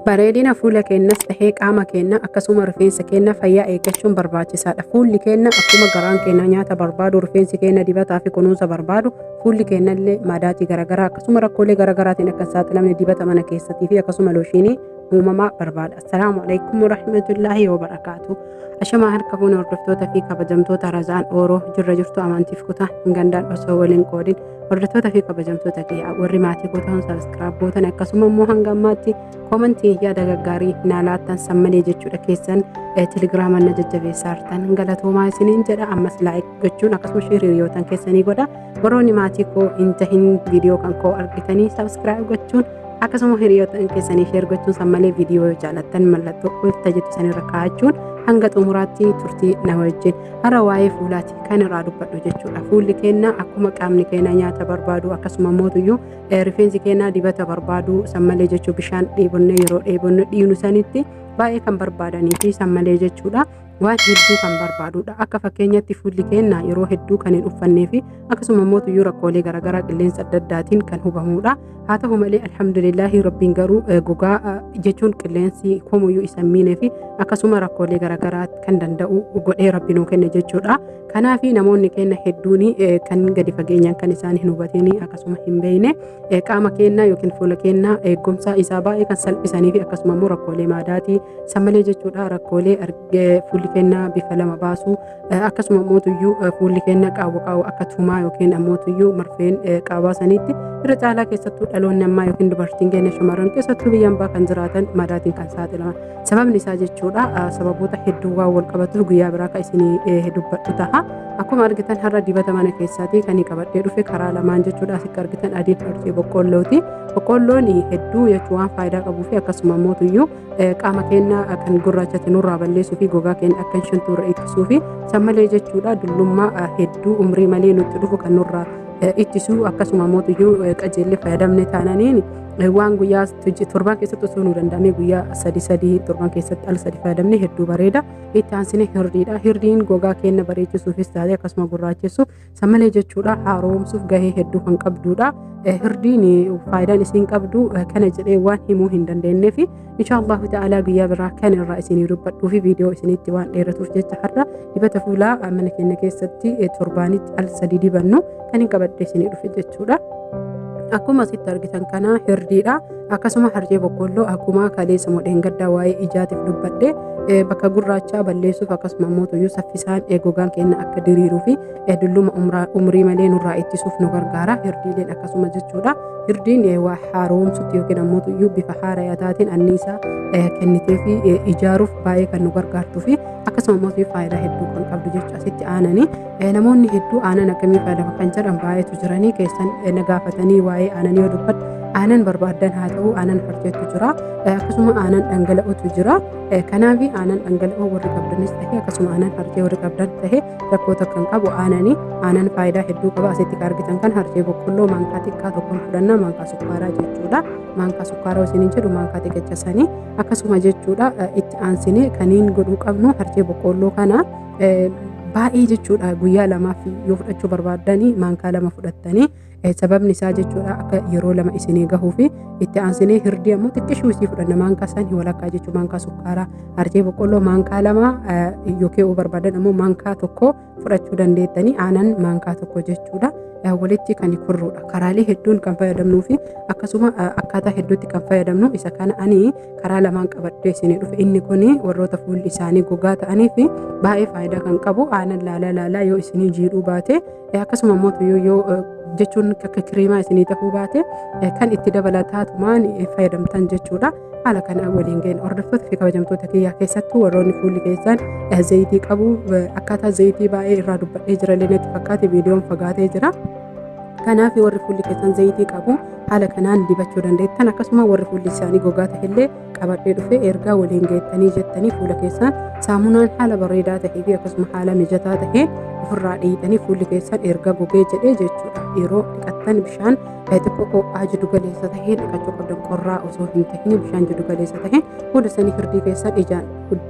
Bareedina fuula keenyas tahee qaama keenya akkasuma rifeensa keenya fayyaa eeggachuun barbaachisaadha. Fuulli keenya akkuma garaan keenya nyaata barbaadu, rifeensi keenya dibataa fi kunuunsa barbaadu, fuulli keenya illee madaatii garaagaraa akkasuma rakkoolee garaagaraatiin akka hin saaxilamne dibata mana keessattii fi akkasuma looshinii uumamaa barbaada. Assalaamu alaikum warahmatullaahi wabarakaatu. Ashamaa harka fuune hordoftoota fi kabajamtoota Razaan Ooroo jirra jirtu amantiif kutaa hin gandaan osoo waliin qoodin hordoftoota fi kabajamtoota kiyyaa warri maatii kutaan sabiskiraayib gootan akkasuma immoo hanga ammaatti koomantii yaada gaggaarii naa laattan sammalee jechuudha keessan telegiraaman na jajjabeessaa jirtan galatoomaa isiniin jedha. Ammas laayik gochuun akkasuma sheer hiriyootan keessanii godha. Warroonni maatii koo hin tahin viidiyoo kan koo argitanii sabiskiraayib gochuun akkasuma hiriyootan keessanii sheer gochuun sammalee viidiyoo yoo jaalattan mallattoo olta jettu sanirra kaa'achuun hanga xumuraatti turtii na wajjin. Har'a waa'ee fuulaati kan irraa dubbadhu jechuudha. Fuulli keenya akkuma qaamni keenya nyaata barbaadu akkasuma mootuyyuu rifeensi keenya dibata barbaadu sammalee jechuu bishaan dheebonnee yeroo dheebonne dhiinu sanitti baay'ee kan barbaadanii fi sammalee jechuudha. Waan hedduu kan barbaadudha. Akka fakkeenyatti fuulli keenya yeroo hedduu kan hin uffannee fi akkasuma mootuyyuu rakkoolee garaagaraa qilleensa adda addaatiin kan hubamudha. Haa ta'u malee alhamdulillaahi rabbiin garuu gogaa jechuun qilleensi komuyyuu isa hin miinee fi akkasuma rakkoolee garaagaraa kan danda'u godhee rabbi nuu kenne jechuudha. Kanaaf namoonni keenya hedduun kan gadi fageenyaan kan isaan hin hubatiin akkasuma hin beekne qaama keenya yookiin fuula keenya eegumsa isaa baay'ee kan salphisanii fi akkasuma immoo rakkoolee maadaatii sammalee jechuudha rakkoolee fuulli keenya bifa lama baasu akkasuma mootuyyuu fuulli keenya qaawwa qaawwa akka tumaa yookiin ammootuyyuu marfeen qaawwaa saniitti irra caalaa keessattuu dhaloonni ammaa yookiin dubartiin keenya shamarran keessattuu biyya ambaa kan jiraatan madaatiin kan saaxilaman. Sababni isaa jechuudha sababoota hedduu waan wal qabatuuf guyyaa biraa kan isinii dubbadhu ta'a. Akkuma argitan har'a dibata mana keessaatii kan qabadhee dhufe karaa lamaan jechuudha. Asitti argitan adiin harcee boqqoollooti. Boqqoolloon hedduu jechuun waan faayidaa qabuu fi akkasuma mootuyyuu qaama keenya kan gurraachate nurraa balleessuu fi gogaa keenya akka hin shantuurra ittisuu fi sammalee jechuudha dullummaa hedduu umrii malee nutti dhufu kan nurraa ittisuu akkasuma mootuyyuu qajeellee fayyadamne taananiin waan guyyaa torban keessatti osoo nu danda'amee guyyaa sadi sadii torban keessatti al sadi fayyadamne hedduu bareeda. Itti aansine hirdiidha. Hirdiin gogaa keenya bareechisuufis taate akkasuma gurraachessuuf sammalee jechuudha haaromsuuf gahee hedduu kan qabdudha. Hirdiin faayidaan isiin qabdu kana jedhee waan himuu hin dandeenyeef insha Allahu ta'ala guyyaa biraa kan irraa isinii dubbadhuu fi viidiyoo isinitti waan dheeratuuf jecha har'a dibata fuulaa mana keenya keessatti torbaanitti al sadi dibannu kan hin qabadhe isinii dhufe jechuudha. Akkuma asitti argitan kana hirdiidha. Akkasuma harcee boqqolloo akkuma kaleessa modheen gaddaa waa'ee ijaatiif dubbadhe bakka gurraachaa balleessuuf akkasuma mootuyyuu saffisaan gogaan keenya akka diriiruu fi dulluma umrii malee nurraa ittisuuf nu gargaara. Hirdiileen akkasuma jechuudha. Hirdiin waa haaromsutti yookiin ammoo bifa haarayaa taateen anniisaa kennitee fi ijaaruuf baay'ee kan nu gargaartuu fi akkasuma mootuyyuu faayidaa hedduu kan qabdu jechuudha. Asitti aananii namoonni hedduu aanan akkamii fayyadama kan jedhan baay'eetu jiranii keessan na gaafatanii waa'ee aananii yoo dubbadhu aanan barbaadan haa ta'u aanan harceetu jira akkasuma aanan dhangala'ootu jira. Kanaaf aanan dhangala'oo warri qabdanis ta'e akkasuma aanan harcee warri qabdan ta'e rakkoo kan qabu aananii aanan faayidaa hedduu qaba. Asitti kan argitan kan harcee boqqolloo maankaa xiqqaa tokkoon fudhannaa maankaa sukkaaraa jechuudha. Maankaa sukkaaraa isiniin jedhu maankaa xiqqecha sanii akkasuma jechuudha. Itti aansinee kaniin godhuu qabnu harcee boqqolloo kana baay'ee jechuudha guyyaa lamaaf yoo fudhachuu barbaaddanii maankaa lama fudhattanii sababni isaa jechuudha akka yeroo lama isinii gahuu fi itti aansinee hirdii ammoo xiqqishuu isii fudhanna maankaa san walakkaa jechuudha maankaa sukkaaraa harcee boqqolloo maankaa lama yookiin yoo barbaadan ammoo maankaa tokko fudhachuu dandeettanii aanan maankaa tokko jechuudha. Walitti kan kurruudha. Karaalee hedduun kan fayyadamnuu fi akkasuma akkaataa hedduutti kan fayyadamnu isa kana ani karaa lamaan qabadhee isinii dhufe. Inni kun warroota fuulli isaanii gogaa ta'anii fi baay'ee faayidaa kan qabu aanan laalaa laalaa yoo isinii jiidhuu baate akkasuma immoo yoo jechuun akka kireemaa isinii ta'uu baate kan itti dabalataatumaan fayyadamtan jechuudha. Haala kana waliin ga'in hordoftoota fi kabajamtoota kiyyaa keessattuu warroonni fuulli keessan zayitii qabu akkaataa zayitii baay'ee irraa dubbadhee jira illee natti fakkaate viidiyoon fagaatee jira. Kanaaf warri fuulli keessan zayitii qabu haala kanaan dibachuu dandeettan akkasuma warri fuulli isaanii gogaa ta'ellee qabadhee dhufe ergaa waliin geettanii jettanii fuula keessan saamunaan haala bareedaa ta'ee fi akkasuma haala mijataa ta'een ofirraa dhiitanii fuulli keessan erga gogee jedhee jechuudha. Yeroo dhiqattan bishaan xiqqoo ho'aa jiddu galeessa ta'een dhiqachuu qabdan qorraa osoo hin tahin bishaan jiddu galeessa ta'een fuula sanii hirdii keessan ijaan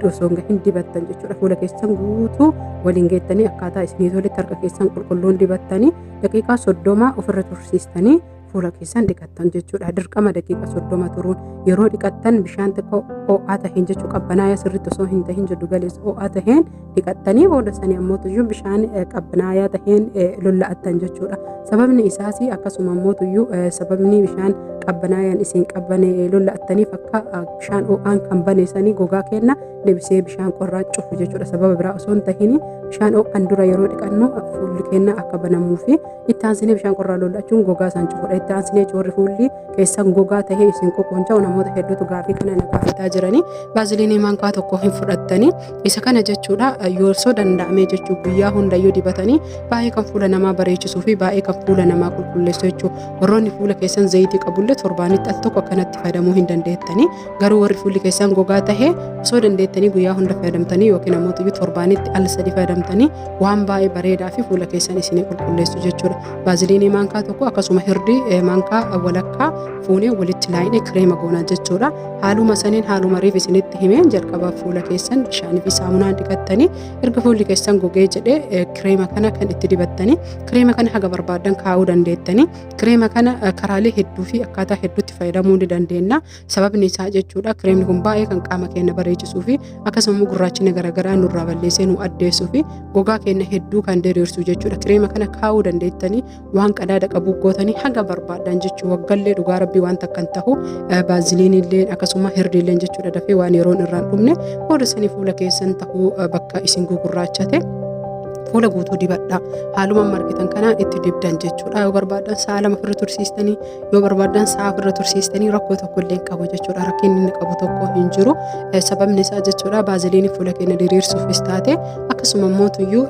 osoo hin gahin dibattan jechuudha. Fuula keessan guutuu waliin geettanii akkaataa isinii toletti harka keessan qulqulluun dibattanii daqiiqaa 30 ofirra tursiistanii Fuula keessan dhiqattan jechuudha. Dirqama daqiiqa 30 turuun yeroo dhiqattan bishaan xiqqoo ho'aa taheen jechuu, qabbanaayaa sirriitti osoo hin tahin jiddu galeessa ho'aa taheen dhiqattanii, booda sanii ammoo tuyyuu bishaan qabbanaayaa taheen lolla'attan jechuudha. Sababni isaas akkasuma ammoo tuyyuu sababni bishaan qabbanaayaan isin qabbane lolla'attaniif akka bishaan ho'aan kan bane sanii gogaa kenna deebisee bishaan qorraa cufu jechuudha. Sababa biraa osoo hin tahin bishaan ho'aan dura yeroo dhiqannu fuulli keenya akka banamuu fi itti aansinee bishaan qorraa lolla'achuun gogaa isaan cufudha. Itti aansinee warri fuulli keessan gogaa tahee isin qoqooncha'u, namoota hedduutu gaafii kana na gaafataa jiranii, baaziliinii maankaa tokko hin fudhattanii isa kana jechuudha. Yoo osoo danda'amee jechuu guyyaa hundayyuu dibatanii baay'ee kan fuula namaa bareechisuu fi baay'ee kan fuula namaa qulqulleessu jechuu. Warroonni fuula keessan zayitii qabullee torbaanitti al tokko akkanatti fayyadamuu hin dandeettanii. Garuu warri fuulli keessan gogaa tahee osoo dandeettanii guyyaa hunda fayyadamtanii yookiin ammoo torbaanitti al sadi fayyadamtanii waan baay'ee bareedaa fi fuula keessan isinii qulqulleessu jechuudha. Baaziliinii maankaa tokko akkasuma hirdii maankaa walakkaa fuunee walitti laayinee kireema goonaa jechuudha. Haaluma saniin, haaluma riif isinitti himeen, jalqaba fuula keessan bishaanii fi saamunaan dhiqattanii, erga fuulli keessan gogee jedhee kireema kana kan itti dibattanii, kireema kana haga barbaadan kaa'uu dandeettanii. Kireema kana karaalee hedduu fi akkaataa hedduutti fayyadamuu ni dandeenya. Sababni isaa jechuudha, kireemni kun baay'ee kan qaama keenya bareechisuu fi akkasuma gurraachina garaagaraa nurraa balleessee nu addeessuu fi gogaa keenya hedduu kan diriirsu jechuudha. Kireema kana kaa'uu dandeettanii, waan qadaada qabu gootanii haga barbaadan jechuu, waggallee dhugaa rabbii waan takkan tahu, baaziliinillee akkasuma hirdiillee jechuudha, dafee waan yeroon irraan dhumne. Booda sanii fuula keessan tahuu bakka isin gugurraachate fuula guutuu dibadha. Haaluma margitan kanaan itti dibdan jechuudha. Yoo barbaadan sa'a 2 ofirra tursiistanii, yoo barbaadan sa'a ofirra tursiistanii, rakkoo tokko illee hin qabu jechuudha. Rakkinni inni qabu tokko hin jiru. Sababni isaa jechuudha, baaziliinii fuula keenya diriirsuufis taate akkasuma immoo tuyyuu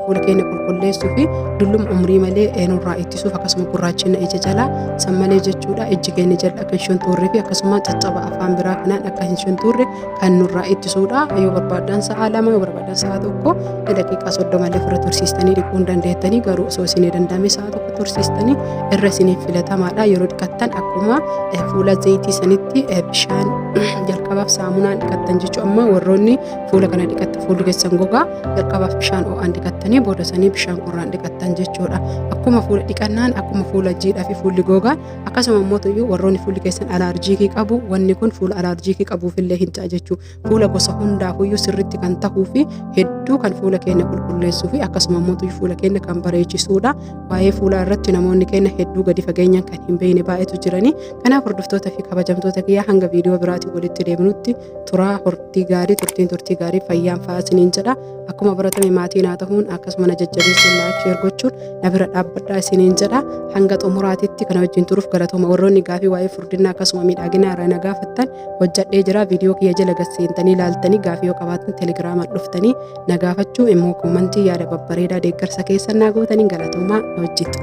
fuula keenya qulqulleessuu fi dulluma umrii malee nurraa ittisuuf, akkasuma gurraachina ija jalaa san malee jechuudha, ijji keenya jala akka hin shuntuurree fi akkasuma caccaba afaan biraa kanaan akka hin shuntuurre kan nurraa ittisuudha. Yoo barbaadan sa'a 2, yoo barbaadan sa'a 1, daqiiqaa 30 illee ofirra tursiistanii dhiquu hin dandeettanii. Garuu osoo isinii danda'ame sa'a 1 tursiistanii irra isiniif filatamaadha. Yeroo dhiqattan akkuma fuula zayitii sanitti bishaan jalqabaaf saamunaan dhiqattan jechuudha. Amma warroonni fuula kana dhiqatta, fuulli keessan gogaa, jalqabaaf bishaan ho'aan dhiqattanii booda sanii bishaan qorraan dhiqattan jechuudha. Akkuma fuula dhiqannaan, akkuma fuula jiidhaa fi fuulli gogaa, akkasuma immoo tuyyuu warroonni fuulli keessan alaarjiikii qabu, wanni kun fuula alaarjiikii qabuufillee hin ta'a jechuudha. Fuula gosa hundaafuyyuu sirriitti kan tahuu fi hedduu kan fuula keenya qulqulleessuu fi akkasuma immoo tuyyuu fuula keenya kan bareechisuudha. Waa'ee fuulaa irratti namoonni keenya hedduu gadi fageenyaan kan hin beekne baay'eetu jiranii. Kanaaf hordoftoota fi kabajamtoota kiyyaa, hanga viidiyoo biraatiin walitti deebinutti turaa hortii gaarii, turtiin turtii gaarii, fayyaan fa'aa isiniin jedha. Akkuma baratame maatii naa ta'uun, akkasuma na jajjabeessuun, like, share gochuun na bira dhaabbadhaa isiniin jedha. Hanga xumuraatitti kana wajjin turuuf galatooma. Warroonni gaafii waa'ee furdinaa akkasuma miidhaginaa irraa na gaafattan, hojjadhee jira. Viidiyoo kiyya jala gad seentanii ilaaltanii, gaafii yoo qabaatan telegiraamaan dhuftanii na gaafachuu immoo koomantii yaada babbareedaa deeggarsa keessan naa gootanii galatoomaa, na wajjin tura.